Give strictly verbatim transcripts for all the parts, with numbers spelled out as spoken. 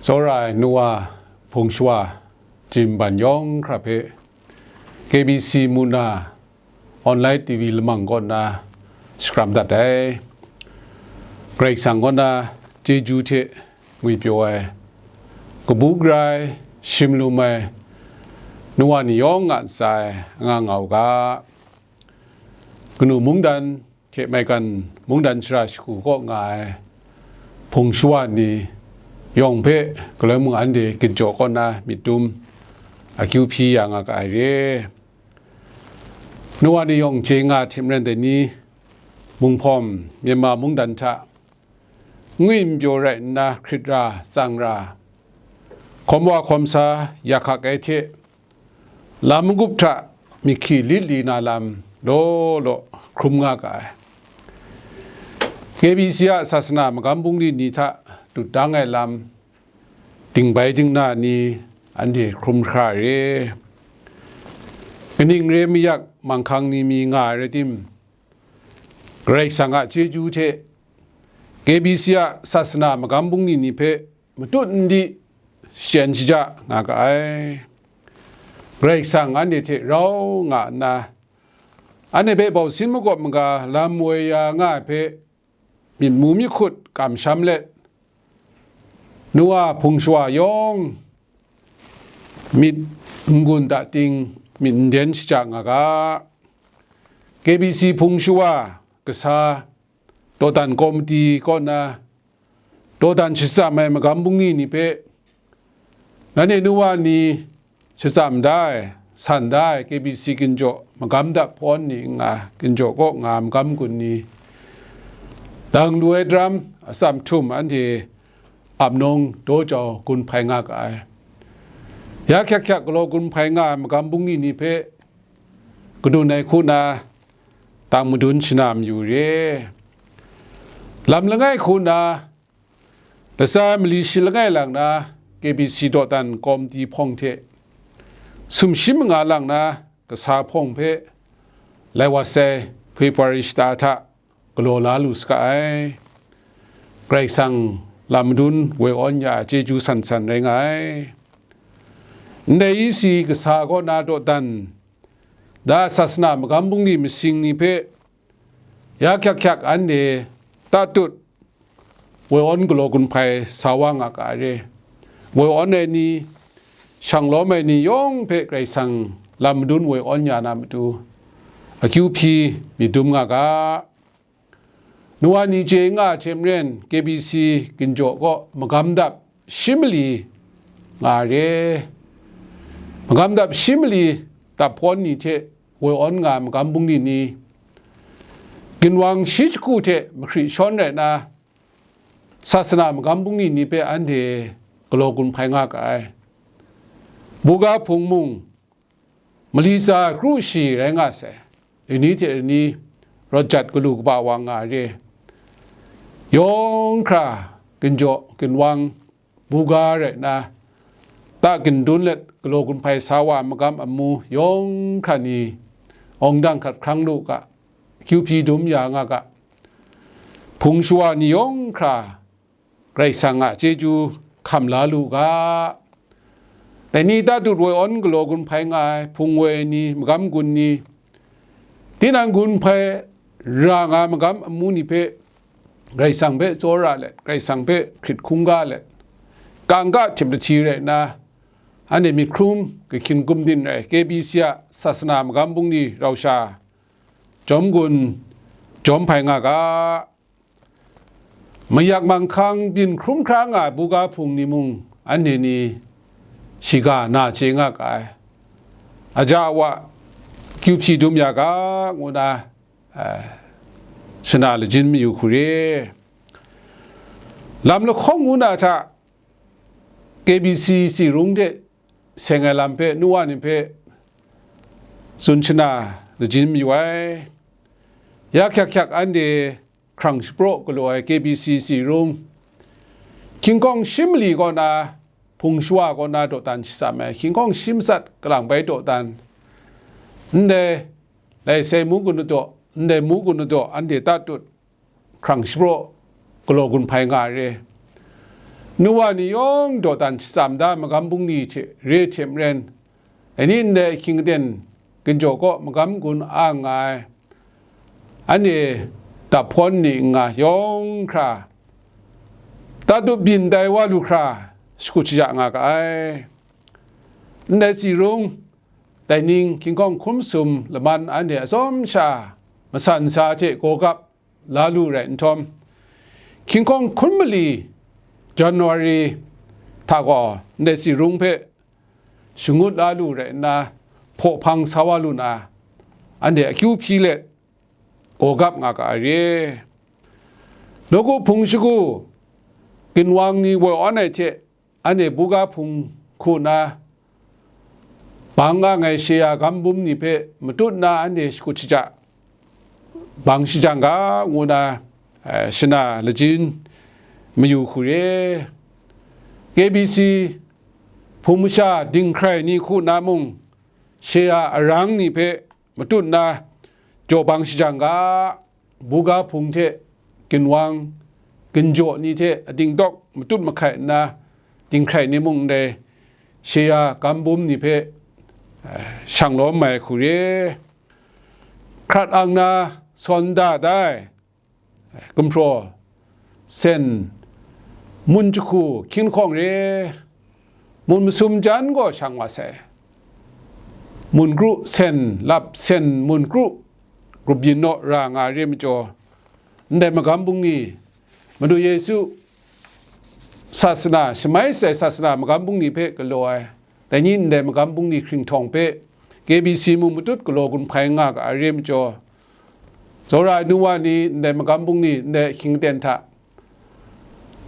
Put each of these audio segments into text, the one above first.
Tsawra ai Noa hpung shawa jim ban yawng hkra hpe K B C mu na online T V lamang kaw na shakram dat ai. Karai Kasang kaw na chyeju hte ngwipyaw ai, kabu gara ai, shim lum ai, Noa ni yawng a ntsa e anga nga u ga. Kanu mungdan hte maigan mungdan shara shagu kaw nga ai hpung shawa ni yawng hpe galoi mung anhte ginjaw kaw na myit dum akyu hpyi ya nga ga ai re. Noa ni yawng chye nga hte maren dai ni, Munghpawm Myanmar mungdan hta ngwi npyaw rai nna hkrit ra, tsang ra, hkawm wa hkawm sa, yak hkak ai hte, lam magup hta myit hkyi lit li na lam law law hkrum nga ga ai. K B C a sasana magam bungli ni hta dut dang ai lam, dingbai dingna ni anhte hkrum hkra re. Kaning re mayak manghkang ni mi nga ai rai tim, Karai Kasang a chyeju hte K B C a sasana magam bungli ni hpe matut n di, shachyen shaja nga ga ai. Karai Kasang anhte hte rau nga nna, anhte hpe bausin makawp maga lam woi ya nga ai hpe myit mu myit hkut kamsham let, Noa hpung shawa yawng myit n-gun dating, myit n-den shaja nga ga. K B C hpung shawa kasa dawdan komiti kaw na dawdan shatsam ai magam bungli ni hpe, nanhte Noa ni shatsam da ai, san da ai K B C ginjaw magam dap hpawn ni nga, ginjaw kaw nga magam gun ni, dang lu ai daram atsam htum anhte ap nawng daw jau gun hpai nga ga ai. Ya hkyak hkyak galaw gun hpai nga ai magam bungli ni hpe kadun ai hku na tang madun shana mayu re. Lam langai hku na, latsa mali shi langai lang na, K B C dawdan komiti hpawng hte sumshi manga lang na kasa hpawng hpe lai wa sai February shata hta galaw la lu saga ai. Karai Kasang lam madun woi awn ya ai chyeju san san rai nga ai. Ndai E C kasa kaw na dawdan da sasana magam bungli masing ni hpe ya hkyak hkyak anhte tatut woi awn galaw gun hpai sa wa nga ga ai re. Woi awn ai ni, shang lawm ai ni yawng hpe Karai Kasang lam madun woi awn ya na matu akyu hpyi myit dum nga ga. Noa ni chye nga ai hte maren K B C ginjaw kaw magam dap shi mali nga re. Magam dap shi mali dap hpawn ni hte woi awn nga ai magam bungli ni, ginwang shi jahku hte mahkri shawn rai nna, sasana magam bungli ni hpe anhte galaw gun hpai nga ga ai. Buga hpung mung, mali tsa kru shi rai nga sai, lani hte lani rawt jat galu kaba wa nga re. Yawng hkra ginjaw ginwang buga rai nna, ta gindun let galaw gun hpai sa wa ai magam amu yawng hkra ni awng dang hkat hkrang lu ga, kyu hpyi dum ya nga ga, hpung shawa ni yawng hkra Karai Kasang a chyeju hkam la lu ga. Dai ni tatut woi awn galaw gun hpai nga ai hpung woi ni, magam gun ni, tinang gun hpai ra nga ai magam amu ni hpe Karai Kasang hpe tsawra let, Karai Kasang hpe hkrit hkungga let, kangka htim lahti rai nna, anhte myit hkrum kahkyin gumdin rai K B C a sasana magam bungli rau sha jawm gun jawm hpai nga ga. Mayak manghkang byin hkrum hkra nga ai buga hpung ni mung, anhte ni shiga na chye nga ga ai. Aja awa kyu hpyi dum ya ga, ngu na, eh, shana lajin mayu hku re. Lam lahkawng ngu na hta K B C tsi rung hte seng ai lam hpe Noa ni hpe tsun shana lajin mayu ai. Ya hkyak hkyak anhte hkrang shapraw galaw ai K B C tsi rung, hkying hkawng shi mali kaw na, hpung shawa kaw na dawdan shatsam ai, hkying hkawng shi matsat kalang bai dawdan, ndai, lai sai mu gun daw, ndai mu gun daw, anhte tatut hkrang shapraw galaw gun hpai nga ai re. nu wa ni yawng dawdan shatsam da magam bungli hte re hte maren, dai ni ndai ahkying aten ginjaw kaw magam gun ang nga ai, anhte daphkawn ni n nga yawng hkra, tatu byin tai wa lu hkra shakut shaja nga ga ai. Ndai tsi rung, dai ning, hkying hkawng hkun masum laman anhte atsawm sha masan sa hte gawgap la lu rai nhtawm, hkying hkawng hkun mali January hta gaw ndai tsi rung hpe shangut la lu rai nna, hpaw hpang sa wa lu na, anhte akyu hpyi let gawgap nga ga ai re. Nawku hpung shagu ginwang ni woi awn ai hte, anhte buga hpung hku na bang nga ai shaya gam bum ni hpe matut na anhte shakut shaja bang shajang ga, ngu na, eh, shana lajin mayu hku re. K B C hpung masha dinghkrai ni hku na mung, shaya arang ni hpe matut na jaw bang shajang ga, buga hpung hte ginwang ginjaw ni hte atingtawk matut mahkai nna, dinghkrai ni mung ndai shaya gam bum ni hpe, eh, shang lawm ai hku re. Hkrat ang na sawn da dai, eh, gumhpraw sen mun jahku hkying hkawng re, mun masum jan gaw shang wa sai. Mun kru sen lap sen mun kru grup yin naw ra nga re majaw, ndai magam bungli, Madu Yesu sasana, shamai sai sasana magam bungli hpe galaw ai, dai ni ndai magam bungli hkringhkawng hpe K B C mung matut galaw gun hpai nga ga ai re majaw, tsawra ai nu wa ni ndai magam bungli, ndai ahkying aten hta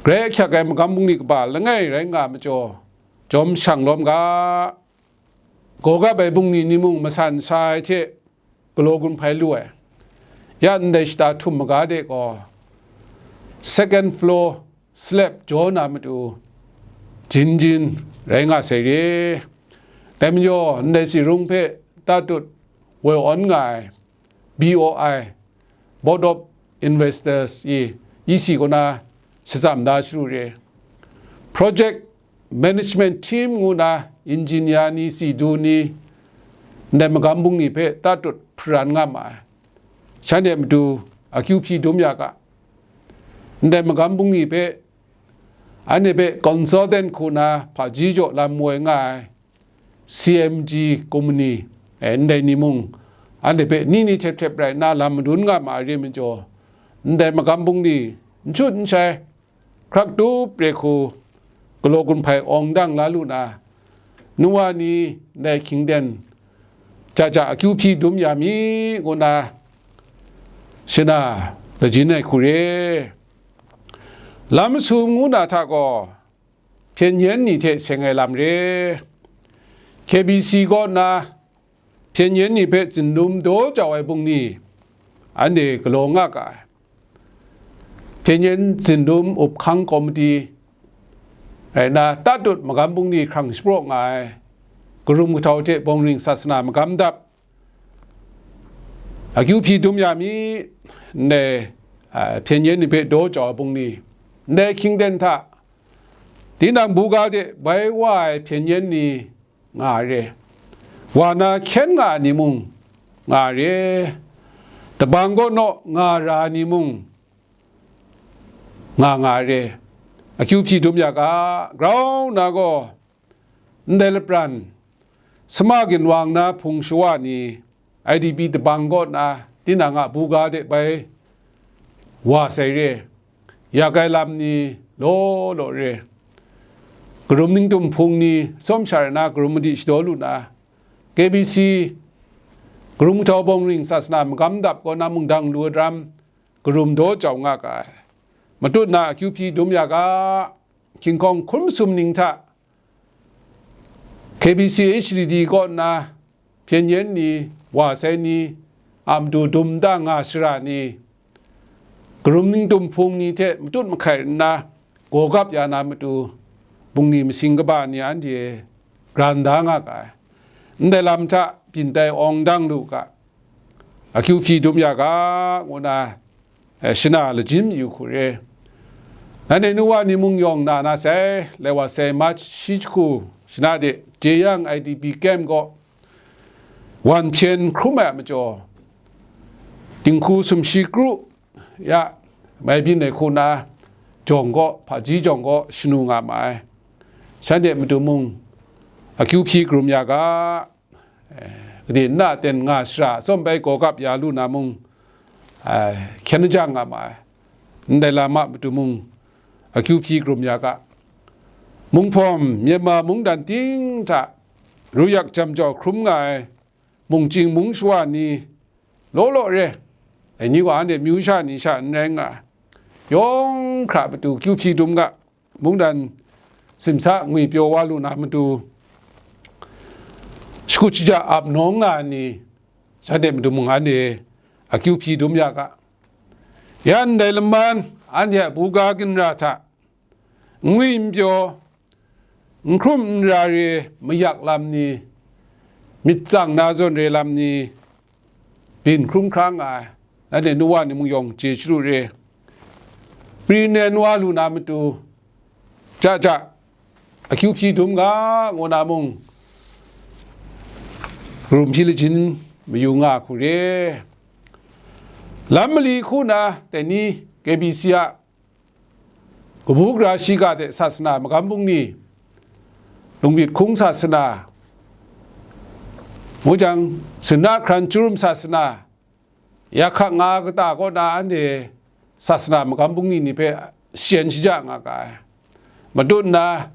grai ahkyak ai magam bungli kaba langai rai nga majaw, jawm shang lawm ga, gawgap ai bungli ni mung masan sa ai hte galaw gun hpai lu ai. Ya ndai shata htum maga de gaw, second floor slab jaw na matu jin jin rai nga sai re. Dai majaw, ndai tsi rung hpe tatut woi awn nga ai B O I, Board of Investors i E C kaw na shatsam da sharu re. Project Management Team ngu na engineer ni, si du ni, ndai magam bungli hpe tatut hparan nga ma ai. Shanhte matu akyu hpyi dum ya ga. Ndai magam bungli hpe, anhte hpe consultant hku na hpaji jaw lam woi nga ai C M G company, eh, ndai ni mung, anhte hpe ni ni htep htep rai nna lam madun nga ma ai re majaw, ndai magam bungli n shut n shai, hkrak tup re hku galaw gun hpai awng dang la lu na, nu wa ni ndai hkying aten ja ja akyu hpyi dum ya mi, ngu na shana lajin ai hku re. Lam masum ngu na hta gaw, hpyen yen ni hte seng ai lam re. K B C kaw nna hpyen yen ni hpe zindum daw jau ai bungli, anhte galaw nga ga ai. Hpyen yen zindum up hkang komiti rai nna, tatut magam bungli hkrang shapraw nga ai, karum kahtau hte bawng ring sasana magam dap, akyu hpyi dum ya mi, ndai, a, hpyen yen ni hpe daw jau ai bungli, ndai hkying aten hta, tinang buga de bai wa ai hpyen yen ni nga re, wa na hkyen nga ai ni mung nga re, dabang kaw naw nga ra ai ni mung nga nga re, akyu hpyi dum ya ga. Grau na gaw, ndai lapran, sama ginwang na hpung shawa ni, I D P dabang kaw na tinang a buga de bai wa sai re, yak ai lam ni law law re, karum ningtum hpung ni atsawm sha rai na karum madi shadaw lu na, K B C karum kahtau bawng ring sasana magam dap kaw na mungdan lu ai daram karum daw jau nga ga ai. Matut na akyu hpyi dum ya ga, hkying hkawng hkun masum ning hta, K B C H D D kaw nna hpyen yen ni, wa sai ni, a matu dum da nga shara ni, karum ningtum hpung ni hte matut mahkai nna gawgap ya na matu, bungli masing kaba ni anhte gran da nga ga ai. Ndai lam hta byin tai awng dang lu ga, akyu hpyi dum ya ga, ngu na, eh, shana lajin mayu hku re. Nanhte nu wa ni mung yawng na na sai, lai wa sai, March shi jahku shana de Jeyang I D P camp gaw wan hpyen hkrum ai a majaw, dinghku sumshi kru ya mai byin ai hku na jawng gaw, hpaji jawng gaw shanu nga ma ai. Shanhte matu mung akyu hpyi karum ya ga, eh, gade nna ten nga shara atsawm bai gaw gap ya lu na mung, eh, hkyen ajang nga ma ai. Ndai lam a matu mung akyu hpyi karum ya ga. Munghpawm, Myanmar mungdan ting hta ruyak jam jau hkrum nga ai mungchying mungshawa ni law law re ai ni gaw, anhte myu sha ni sha n rai nga ai. Yawng hkra matu kyu hpyi dum ga, mungdan simsa ngwi pyaw wa lu na matu, shakut shaja ap nawng nga ai ni, shanhte matu mung anhte akyu hpyi dum ya ga. Ya ndai laman, anhte a buga ginra hta, n ngwi n pyaw, n hkrum n ra re mayak lam ni, myit tsang na zawn re lam ni, byin hkrum hkra nga ai, nanhte nu wa ni mung yawng chye chyalu re. Pri nen wa lu na matu, ja ja, akyu hpyi dum nga, ngu na mung, karum hpyi lajin mayu nga hku re. Lam mali hku na, dai ni K B C a kabu gara shiga hte sasana magam bungli, lungbyit hkung sasana, ngu jang, sinra hkran chyurum sasana, ya hka nga kata kaw na anhte sasana magam bungli ni hpe shayen shaja nga ga ai. Matut nna,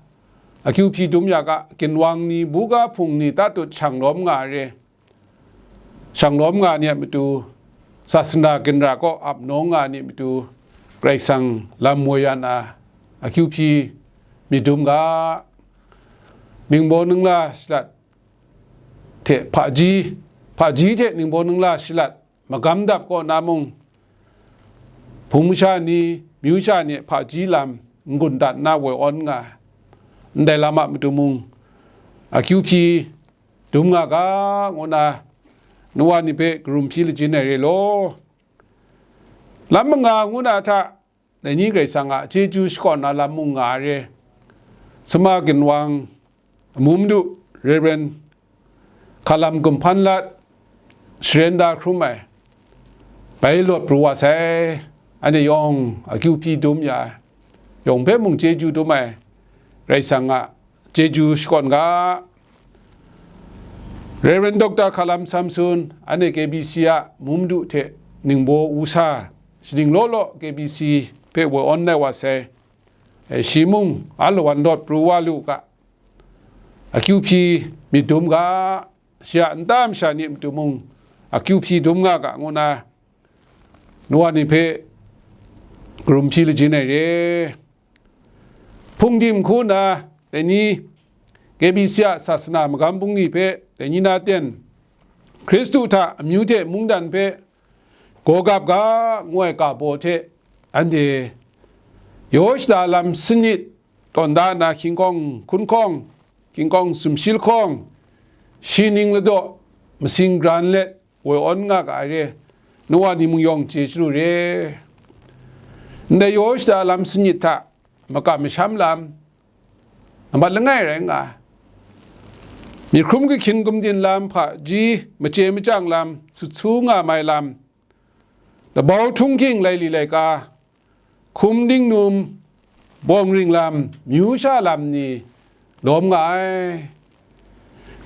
akyu hpyi dum ya ga, ginwang ni, buga hpung ni, tatut shang lawm nga ai re. Shang lawm nga ni a matu, sasana ginra kaw ap nawng nga ni a matu, Karai Kasang lam woi ya na, akyu hpyi myit dum ga. Ningbaw ningla shalat hte hpaji, hpaji hte ningbaw ningla shalat magam dap kaw na mung, hpung masha ni, myu sha ni hpaji lam n-gun dat nna woi awn nga ai. Ndai lam a matu mung, akyu hpyi dum nga ga, ngu na, nu wa ni hpe karum hpyi lajin ai re law. Lam manga ngu na hta, dai ni Karai Kasang a chyeju shakawn na lam mung nga ai re. Sama ginwang amu madu, Reverend Hkalam Kumhpan Lat, sharen da hkrum ai, bai lawt pru wa sai, anhte yawng akyu hpyi dum ya ai, yawng hpe mung chyeju dum ai, Karai Kasang a chyeju shakawn ga. Reverend Doctor Hkalam Samson, anhte K B C a mumdu hte ningbaw u sa, shaning law law K B C hpe woi awn ai wa sai, e, shi mung a lawan lawt pru wa lu ga, akyu hpyi myit dum ga, shi a nta masha ni matu mung akyu hpyi dum nga ga, ngu na, nu wa ni hpe karum hpyi lajin ai re. Hpungdim hku na, dai ni K B C a sasana magam bungli hpe, dai ni na ten, Hkristu hta amyu hte mungdan hpe gaw gap ga, ngu ai ga baw hte, anhte yaw shada lam sanit tawn da nna, hkying hkawng hkun hkawng, hkying hkawng sumshi lahkawng, shi ning ladaw masing gran let, woi awn nga ga ai re, nu wa ni mung yawng chye chyalu re. Ndai yaw shada lam sanit hta makam masham lam, amat langai rai nga ai. Myit hkrum kahkyin gumdin lam, hpaji machye machyang lam, sut su nga mai lam, labau htunghking laili laika, hkum dingnum, bawng ring lam, myu sha lam ni lawm nga ai.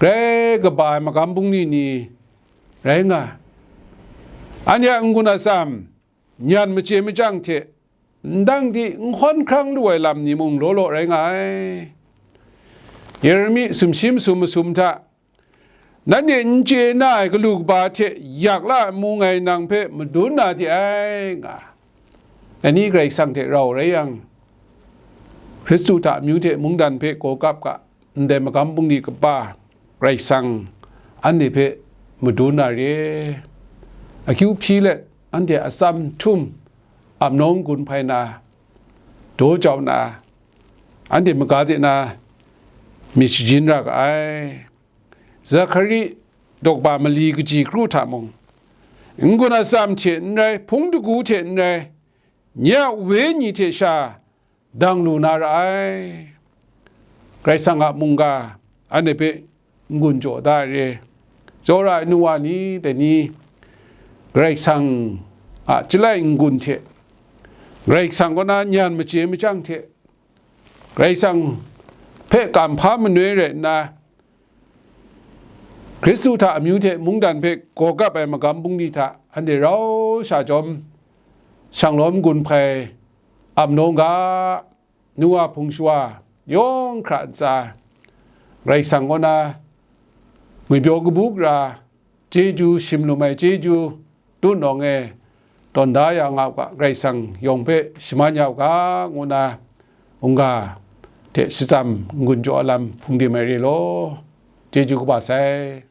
Grai kaba ai magam bungli ni rai nga ai. Anhte a n-gun atsam, nyan machye machyang hte ndang di n hkawn hkrang lu ai lam ni mung law law rai nga ai. Yeremi sumshi masum masum hta, nanhte n chye na ai galu kaba hte yak la ai mu ngai nang hpe madun na de ai, nga. Dai ni Karai Kasang hte rau rai yang, Hkristu hta amyu hte mungdan hpe gaw gap ga, ndai magam bungli kaba Karai Kasang anhte hpe madun na re. Akyu hpyi let, anhte atsam htum ap nawng gun hpai na, daw jau na, anhte maga de na myit shajin ra ga ai. Zakhari dawkba mali kaji kru hta mung, n-gun atsam hte n rai, hpung dagu hte n rai, nye a wenyi hte sha dang lu na ra ai. Karai Kasang a mungga anhte hpe n-gun jaw da ai re. Tsawra ai nu wa ni dai ni, Karai Kasang a chyalai n-gun hte, Karai Kasang kaw na nyan machye machyang hte, Karai Kasang hpe kam hpa manoi rai nna, Hkristu hta amyu hte mungdan hpe gaw gap ai magam bungli hta anhte rau sha jawm, shanglawm gun hpai, ap nawng ga, nu wa hpung shawa yawng hkra ntsa, Karai Kasang kaw na ngwipyaw kabu gara, chyeju shim lum ai chyeju tutnawng e tawn da ya nga u ga, Karai Kasang yawng hpe shaman ya u ga, ngu na mungga hte shachyam n-gun jaw ai lam hpung dim ai re law, chyeju kaba sai.